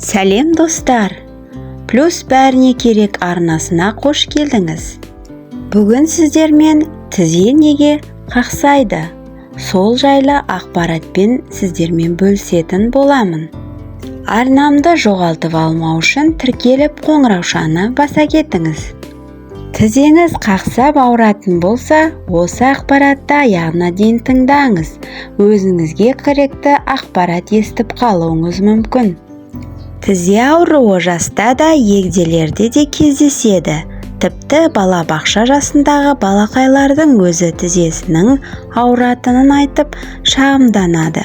Сәлем, достар! Плюс бәріне керек арнасына қош келдіңіз. Бүгін сіздермен тізе неге қақсайды, сол жайлы ақпаратпен сіздермен бөлісетін боламын. Арнамды жоғалтып алмау үшін тіркеліп, қоңыраушаны баса кетіңіз. Тізеңіз қақсап ауыратын болса, осы ақпаратты аяғына дейін тыңдаңыз. Өзіңізге керекті ақпарат естіп қалуыңыз мүмкін. Тізе ауруы жаста да, егделерде де кездеседі. Тіпті балабақша жасындағы балақайлардың өзі тізесінің ауыратынын айтып шағымданады.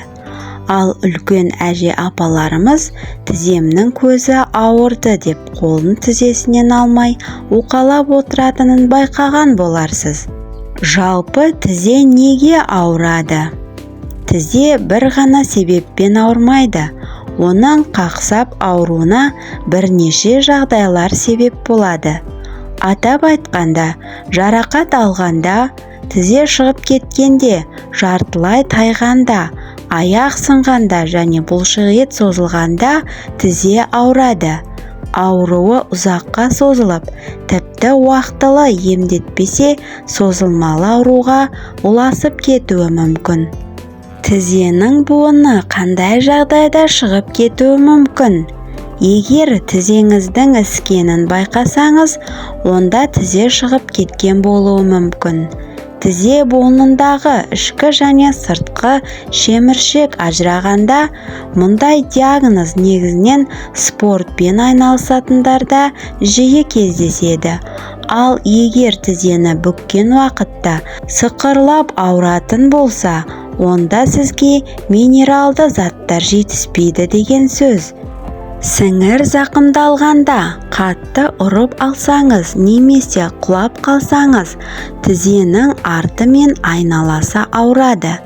Ал үлкен әже апаларымыз тіземнің көзі ауырды деп қолын тізесінен алмай уқалап отыратынын байқаған боларсыз. Жалпы, тізе неге ауырады? Тізе бір ғана себеппен ауырмайды. Оның қақсап ауруына бірнеше жағдайлар себеп болады. Атап айтқанда, жарақат алғанда, тізе шығып кеткенде, жартылай тайғанда, аяқ сынғанда және бұлшықет созылғанда тізе ауырады. Ауруы ұзаққа созылып, тіпті уақтылы емдетпесе, созылмалы ауруға ұласып кетуі мүмкін. Тізенің буыны қандай жағдайда шығып кетуі мүмкін? Егер тізеңіздің іскенін байқасаңыз, онда тізе шығып кеткен болуы мүмкін. Тізе буынындағы ішкі және сыртқы шеміршек ажырағанда. Мұндай диагноз негізінен спортпен айналысатындарда жиі кездеседі. Ал егер тізені бүккен уақытта сықырлап ауыратын болса, онда сізге минералды заттар жетіспейді деген сөз. Сіңір зақымдалғанда, қатты ұрып алсаңыз немесе құлап қалсаңыз, тізенің арты мен айналасы ауырады.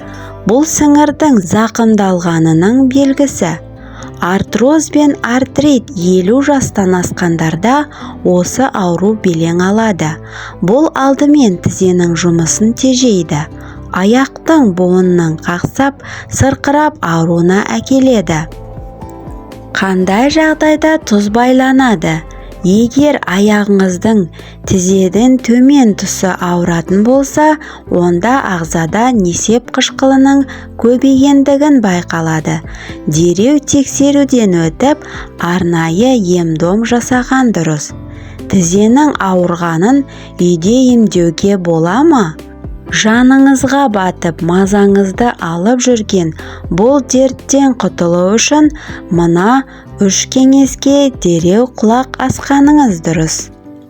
Бұл сіңірдің зақымдалғанының белгісі. Артроз бен артрит: 50 жастан асқандарда осы ауру белең алады. Бұл алдымен тізенің жұмысын тежейді, аяқтың буынының қақсап, сырқырап ауруына әкеледі. Қандай жағдайда тұз байланады? Егер аяғыңыздың тізеден төмен тұсы ауыратын болса, онда ағзада несеп қышқылының көбейгендігін байқалады. Дереу тексеруден өтіп, арнайы ем-дом жасаған дұрыс. Тізенің ауырғанын үйде емдеуге бола ма? Жаныңызға батып, мазаңызды алып жүрген бұл дерттен құтылу үшін мына үш кеңеске дереу құлақ асқаныңыз дұрыс.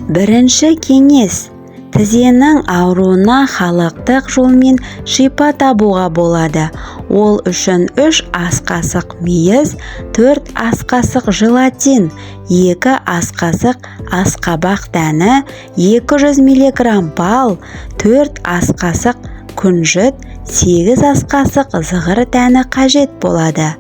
Бірінші кеңес: тізенің ауруына халықтық жолмен шипа табуға болады. Ол үшін 3 ас қасық мейіз, 4 ас қасық желатин, 2 ас қасық асқабақ дәні, 200 мг бал, 4 ас қасық күнжіт, 8 ас қасық зығыр дәні қажет болады.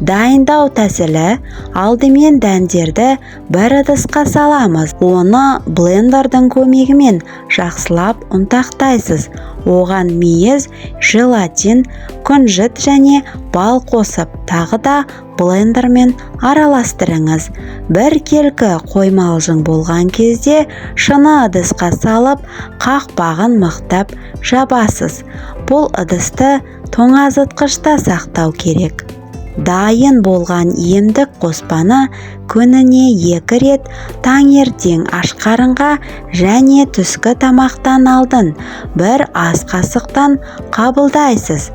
Дайындау тәсілі: алдымен дәндерді бір ыдысқа саламыз. Оны блендердің көмегімен жақсылап ұнтақтайсыз. Оған мейіз, желатин, күнжіт және бал қосып, тағы да блендермен араластырыңыз. Біркелкі қоймалжың болған кезде шыны ыдысқа салып, қақпағын мықтап жабасыз. Бұл ыдысты тоңазытқышта сақтау керек. Дайын болған емдік қоспаны күніне екі рет, таңертең аш қарынға және түскі тамақтан алдын бір ас қасықтан қабылдайсыз.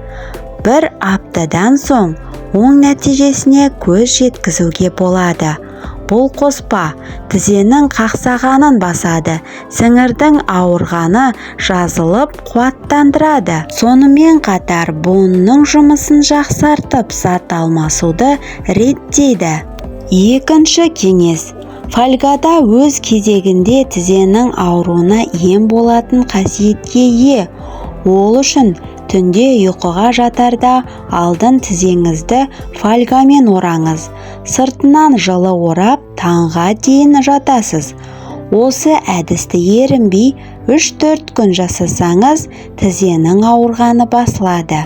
Бір аптадан соң оң нәтижесіне көз жеткізуге болады. Бұл қоспа тізенің қақсағанын басады, сіңірдің ауырғаны жазылып, қуаттандырады. Сонымен қатар буынның жұмысын жақсартып, зат алмасуды реттейді. Екінші кеңес: фольгада өз кезегінде тізенің ауруына ем болатын қасиетке ие. Ол үшін түнде ұйқыға жатарда алдын тізеңізді фольгамен ораңыз. Сыртынан жылы орап, таңға дейін жатасыз. Осы әдісті ерінбей 3-4 күн жасасаңыз, тізенің ауырғаны басылады.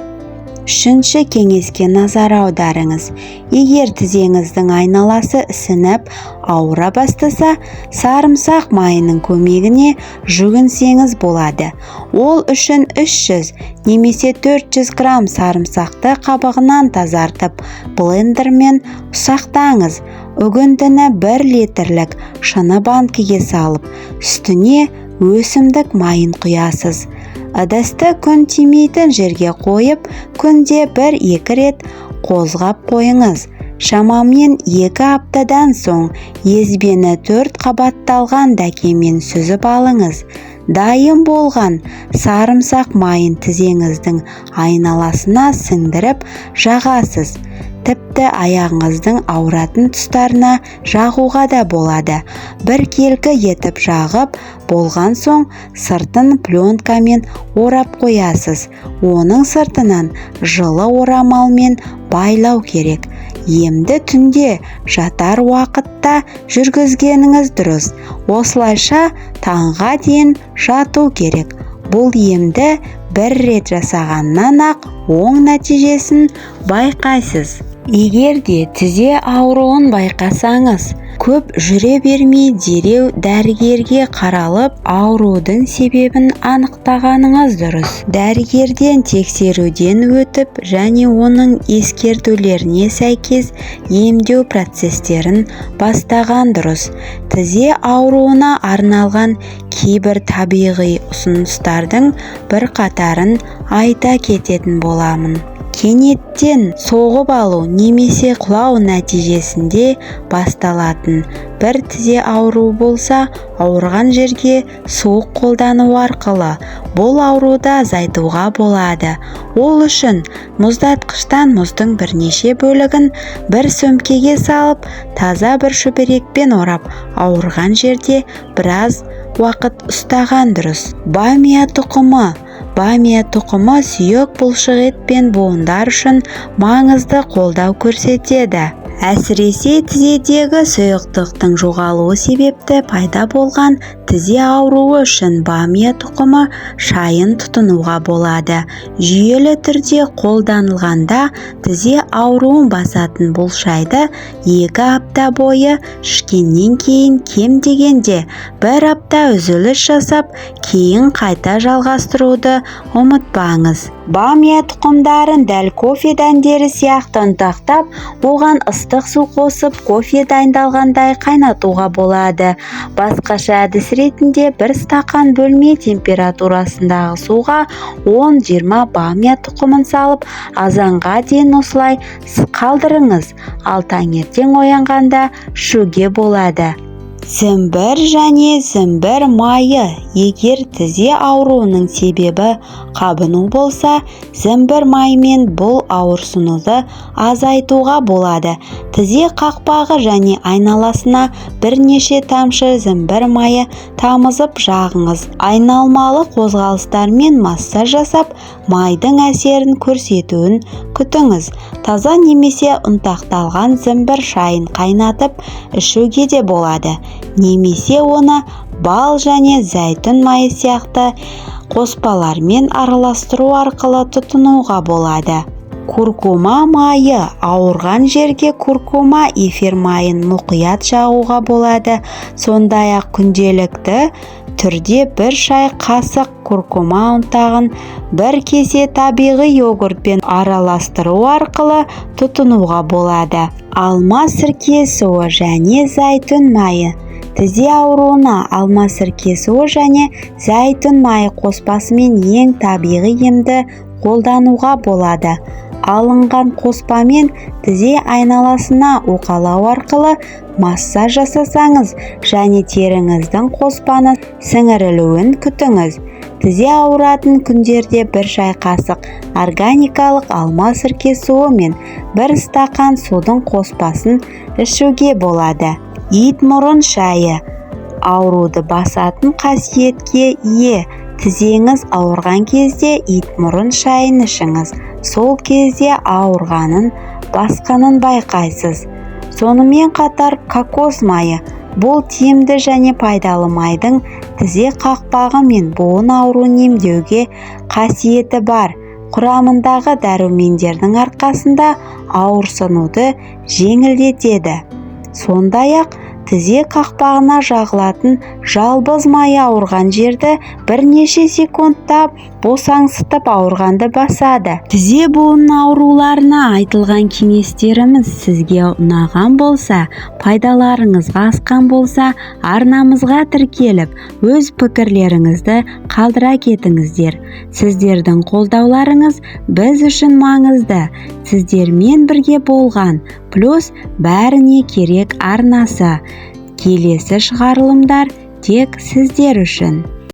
Үшінші кеңеске назар аударыңыз. Егер тізеңіздің айналасы ісініп, ауыра бастаса, сарымсақ майының көмегіне жүгінсеңіз болады. Ол үшін 300 немесе 400 грамм сарымсақты қабығынан тазартып, блендермен ұсақтаңыз. Үгіндіні 1 литрлік шыны банкіге салып, үстіне өсімдік майын құясыз. Ыдысты күн тимейтін жерге қойып, күнде 1-2 рет қозғап қойыңыз. Шамамен 2 аптадан соң езбені 4 қабатталған дәкемен сүзіп алыңыз. Дайын болған сарымсақ майын тізеңіздің айналасына сіңдіріп жағасыз. Тіпті аяғыңыздың ауыратын тұстарына жағуға да болады. Біркелкі етіп жағып болған соң сыртын пленкамен орап қоясыз. Оның сыртынан жылы орамалмен байлау керек. Емді түнде жатар уақытта жүргізгеніңіз дұрыс. Осылайша таңға дейін жату керек. Бұл емді бір рет жасағаннан-ақ оң нәтижесін байқайсыз. Егер де тізе ауруын байқасаңыз, көп жүре бермей дереу дәрігерге қаралып, аурудың себебін анықтағаныңыз дұрыс. Дәрігерден тексеруден өтіп және оның ескертулеріне сәйкес емдеу процестерін бастаған дұрыс. Тізе ауруына арналған кейбір табиғи ұсыныстардың бірқатарын айта кететін боламын. Кенеттен соғып алу немесе құлау нәтижесінде басталатын бір тізе ауруы болса, ауырған жерге суық қолдану арқылы бұл ауруды азайтуға болады. Ол үшін мұздатқыштан мұздың бірнеше бөлігін бір сөмкеге салып, таза бір шүберекпен орап, ауырған жерде біраз уақыт ұстаған дұрыс. Бамия тұқымы. Бамия тұқымы сүйек, бұлшықет пен буындар үшін маңызды қолдау көрсетеді. Әсіресе тізедегі сұйықтықтың жоғалуы себепті пайда болған тізе ауруы үшін бамия тұқымы шайын тұтынуға болады. Жүйелі түрде қолданылғанда тізе ауруын басатын бұл шайды 2 апта бойы ішкеннен кейін кем дегенде 1 апта үзіліс жасап, кейін қайта жалғастыруды ұмытпаңыз. Бамия тұқымдарын дәл кофе дәндері сияқты ұнтақтап, оған ыстық су қосып, кофе дайындалғандай қайнатуға болады. Басқаша әдіс ретінде бір стақан бөлме температурасындағы суға 10-20 бамия тұқымын салып, азанға дейін осылай қалдырыңыз, ал таңертең оянғанда ішуге болады. Зімбір және зімбір майы. Егер тізе ауруының себебі қабыну болса, зімбір майымен бұл ауырсынуды азайтуға болады. Тізе қақпағы және айналасына бірнеше тамшы зімбір майы тамызып жағыңыз. Айналмалы қозғалыстармен массаж жасап, майдың әсерін көрсетуін күтіңіз. Таза немесе ұнтақталған зімбір шайын қайнатып ішуге де болады. Немесе оны бал және зәйтүн майы сияқты қоспалармен араластыру арқылы тұтынуға болады. Куркума майы. Ауырған жерге куркума эфир майын мұқият жағуға болады. Сондай-ақ күнделікті түрде бір шай қасық куркума ұнтағын бір кесе табиғи йогуртпен араластыру арқылы тұтынуға болады. Алма сірке суы және зәйтүн майы. Тізе ауруына алма сірке суы және зәйтүн майы қоспасымен ең табиғи емді қолдануға болады. Алынған қоспамен тізе айналасына уқалау арқылы массаж жасасаңыз және теріңіздің қоспаны сіңірілуін күтіңіз. Тізе ауыратын күндерде бір шай қасық органикалық алма сірке суы мен бір стақан судың қоспасын ішуге болады. Ит мұрын шайы ауруды басатын қасиетке ие. Тізеңіз ауырған кезде ит мұрын шайын ішіңіз. Сол кезде ауырғанын басқанын байқайсыз. Сонымен қатар кокос майы. Бұл тиімді және пайдалы майдың тізе қақпағы мен буын ауруын емдеуге қасиеті бар. Құрамындағы дәрумендердің арқасында ауырсынуды жеңілдетеді. Сондай-ақ тізе қақпағына жағылатын жалбыз майы ауырған жерді бірнеше секундта босаңсытып, ауырғанды басады. Тізе буын ауруларына айтылған кеңестеріміз сізге ұнаған болса, пайдаларыңызға асқан болса, арнамызға тіркеліп, өз пікірлеріңізді қалдыра кетіңіздер. Сіздердің қолдауларыңыз біз үшін маңызды. Сіздермен бірге болған «Плюс» бәріне керек арнасы. Келесі шығарылымдар тек сіздер үшін.